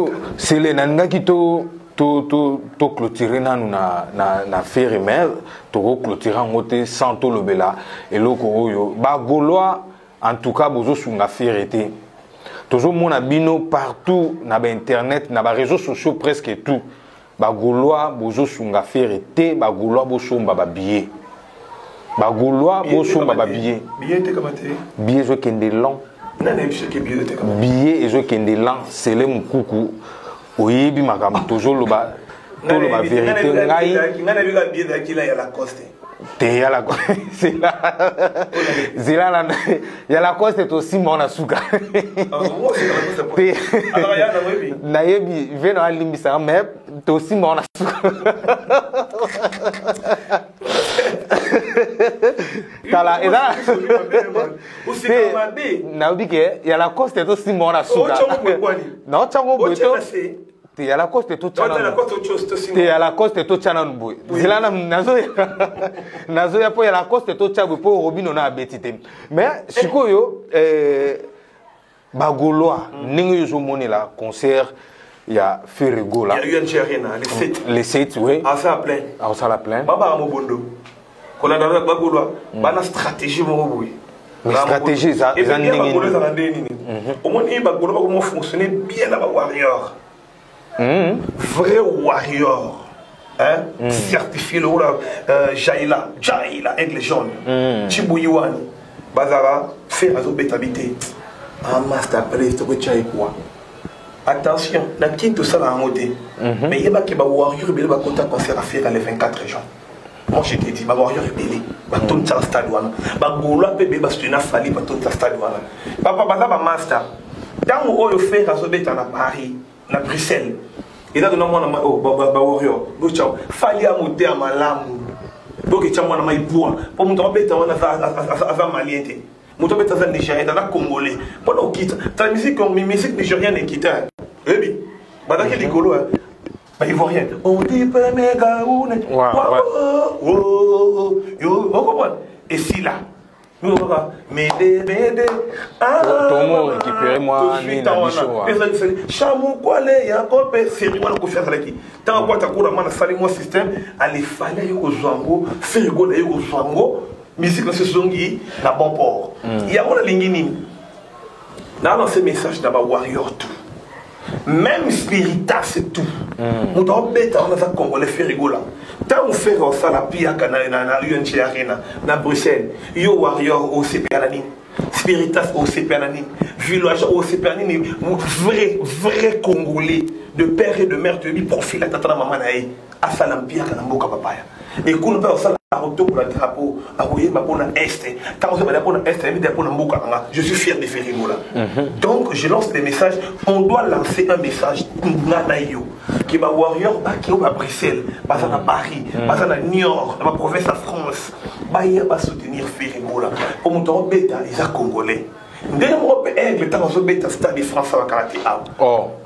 Siko sele nalingaki to to to to clôturer nanu na Ferre, mais toko clôturer yango te sans tolobela eloko oyo ba Gaulois. En tout cas, bozosunga Ferre te. Tozomona bino partout na ba internet, na ba réseaux sociaux, presque tout. Ba Gaulois, bozosunga Ferre te. Ba Gaulois, bosomba ba billet. Ba Gaulois, bosomba ba billet. Billet ezokende lent. Billet ezokende lent. Sele mokuku, oyebi makambo tozoloba, toloba vérité. Ngai te, ya la zela na ya Lacoste, tosimba wana suka te. Nayebi ve na alimbisaka, mais tosimba wana suka. Tala, eza te, nayebi ke ya Lacoste tosimba wana suka. Naotyango boye to te, ya Lacoste totya te, ya Lacoste totya nanu boye. Nzela nazoya, nazoya mpo ya Lacoste totya boye, mpo Robino na abeti te. Mais sikoyo bagaulois, ndenge oyo ozomonela concert ya Ferre Gola. Ya UNG Arena le 7. Le 7, oui. Asala plein. Asala plein. Babaka mobondo kolanda bagaulois, bana stratégie moko boye. Mais stratégie eza ndenge nini? Ezala ndenge nini? Omoni, bagaulois bakomo fonctionner bien na bawarrior, vrai warrior, hein? Certifié lokola Jaila Jaila, aigle jaune, Chibuyi wani bazala. Ferre azobeta bi te, master place tokotya ekwa. Attention, na kini tosala yango te, mais yebaki bawarrior ebele bakota concert ya Ferre le 24 juin. Moi je te dis, bawarrior ebele batondisaka stade wana, bagaulois mpe ebele basoutenir Fally, batondisa stade wana. Papa, baza bamaster. Ntango oyo Ferre azobeta na Paris, na Bruxelles, eza tona mwana bawarrior botya Fally ya motema malamu, boketya mwana mai pwa, mpo moto abeta wana aza malien te, moto abeta aza nigérien, aza congolais. Mpona okita ta musique, musique nigérienne ekita, oyebi bazalaki likolo. Baivoirien, on dit pemegaune yo okomprendre esila kaka mede mede. Tomo récupéré moi nini na biso. Chamukwale yakope série wana, Kofi azalaki ntango akwata kura mwana asali mwa système alefali, aye kozwa yango. Ferre Gola aye kozwa yango, musique na so ezongi na bon port. Yango nalingi nini? Na lance message na bawarrior tout, même spiritas tout, moto aobeta wana aza congolais, Ferre Gola. Ntango Ferre osala piaka na UNG Arena na Bruxelles, yo warrior osepela na nini? Spiritas osepela na nini? Village osepela nini? Vrai vrai congolais de père et de mère, toyebi profil ya tata na mama na ye, asala mpiaka na mboka bapaya. Ekuna mpe osala, akotombola drapeau, akoyemba mpona est. Ntango ozobala mpona est, ayebi mpona mboka nanga. Je suis fier de Ferre Gola. Donc je lance des messages, on doit lancer un message nga na yo ke bawarrior bake oyo babruxelles, baza na Paris, baza na New York, na baprovince ya France, baya basoutenir Ferre Gola, po moto akobeta eza congolais. Ndenge moko mpe Aigle, ntango azobeta Stade de France, abakala te awa.